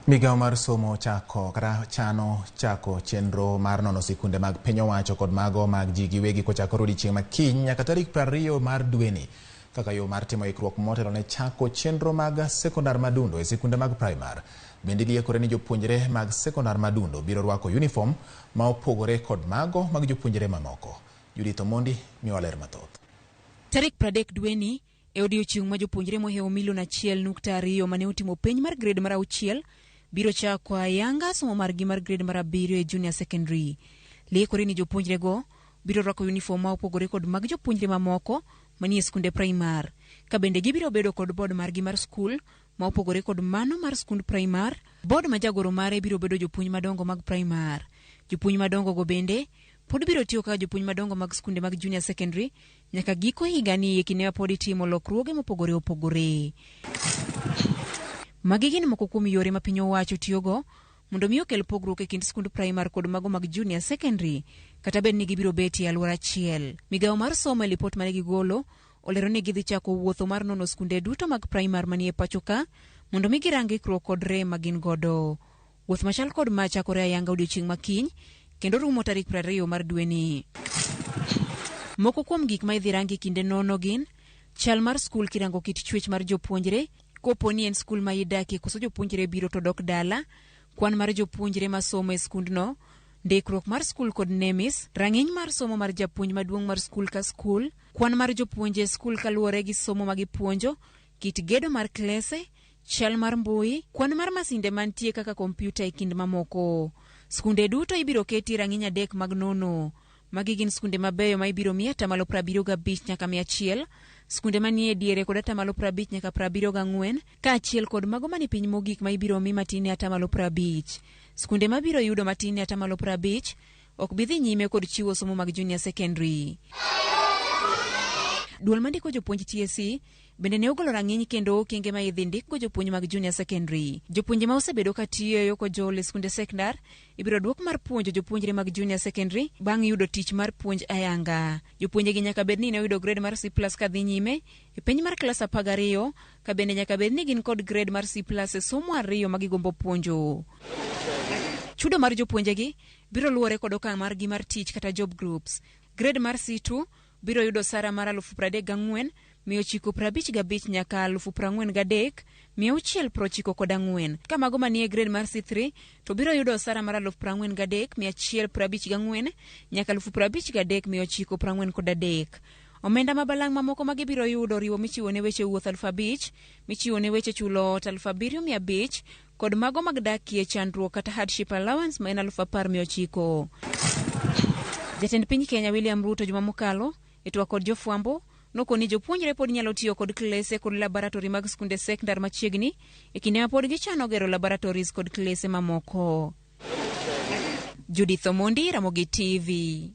Migawo mar somo chako kata chano chako chenro mar nono sikunde mag piny owacho kod mago mag ji giwegi kochakore odiechieng' ma kiny nyaka tarik 20 mar dweni kaka yo mar timo ikruok motelo ne chako chenro mag sekondar madundo e sikunde mag primar. Bende liekore ni jopuonjre mag sekondar madundo biro rwako uniform ma opogore kod mago mag jopuonjre mamoko. Judith Omondi miwa ler mathoth. Tarik 30 dweni e odiechieng' ma jopuonjre mohewo milion 1.2 mane otimo penj mar grade mar 6 biro chako ayanga somo margi mar grade mar 7 e junior secondary. Liekore ni jopuonjrego biro rwako uniform ma opogore kod mag jopuonjre mamoko manie skunde primar. Ka bende gibiro bedo kod board margi mar skul ma opogore kod mano mar skund primar, board ma jagoro mare biro bedo jopuonj madongo mag primar. Jopuonj madongo go bende pod biro tiyo kaka jopuonj madongo mag skunde mag junior secondary nyaka giko higani e kinde ma pod itimo lokruoge mopogore opogore. Magi gin moko kuom yore ma piny owacho tiyogo mondo mi okel pogruok e kind skund primar kod mago mag junior secondary kata bed ni gibiro betie e alwora achiel. Migawo mar somo e lipot mane gigolo olero ni gidhi chako wuotho mar nono skunde duto mag primar manie pacho ka mondo mi girang ikruok kod rem ma gin godo. Wuoth machal kod ma chakore ayanga odiochieng' ma kiny kendo rumo tarik 20 mar dweni. Moko kuom gik ma idhi rangi kinde nono gin chal mar skul kirango kit chwech mar jopuonjre, kopo ni en skul ma idakie koso jopuonjre biro to dok dala, kwan mar jopuonjre masomo e skundno, ndikruok mar skul kod NEMIS, rang'iny mar somo mar japuonj maduong' mar skul ka skul, kwan mar jopuonje e skul kaluwore gi somo ma gipuonjo, kit gedo mar klese, chal mar mbui, kwan mar masinde mantie kaka kompyuta e kind mamoko. Skunde duto ibiro keti rang'iny 3 mag nono. Magi gin skunde mabeyo ma ibiro mi atamalo 75 nyaka 100, skunde manie diere kod atamalo 50 nyaka 74, kaachiel kod mago mani piny mogik ma ibiro mi matin ne atamalo 50. Skunde mabiro yudo matin ne atamalo 50 ok bi dhi nyime kod chiwo somo mag junior secondary. Duol mandiko jopuonj TSC bende ne ogolo rang'iny kendo okenge ma idhi ndikgo jopuonj mag junior secondary. Jopuonje ma osebedo ka tiyo yo kojol e skunde sekndar ibiro duok mar puonjo jopuonjre mag junior secondary bang' yudo tich mar puonj ayanga. Jopuonje gi nyaka bed ni ne oyudo grade mar C+ ka dhi nyime e penj mar klas 12 ka bende nyaka bed ni gin kod grade mar C+ e somo 2 ma gigombo puonjo. Chudo mar jopuonje gi biro luwore kod okang' margi mar tich kata job groups. Grade mar C2 biro yudo sara mar 34,955 nyaka 43,694. Ka mago manie grade mar C3 to biro yudo osara mar 43,154 nyaka 53,943. Omenda ma balang' mamoko ma gibiro yudo oriwo michiwo ne weche wuoth 5,000, michiwo ne weche chulo ot 7,500 kod mago mag dakie chandruok kata hardship allowance ma en 10,900. Jatend piny Kenya William Ruto juma mokalo e twak kod jofwambo nokoni jopuonjre pod nyalo tiyo kod klese kod laboratory mag skunde sekndar machiegni e kinde ma pod gichano gero laboratories kod klese mamoko. Judith Omondi, Ramogi TV.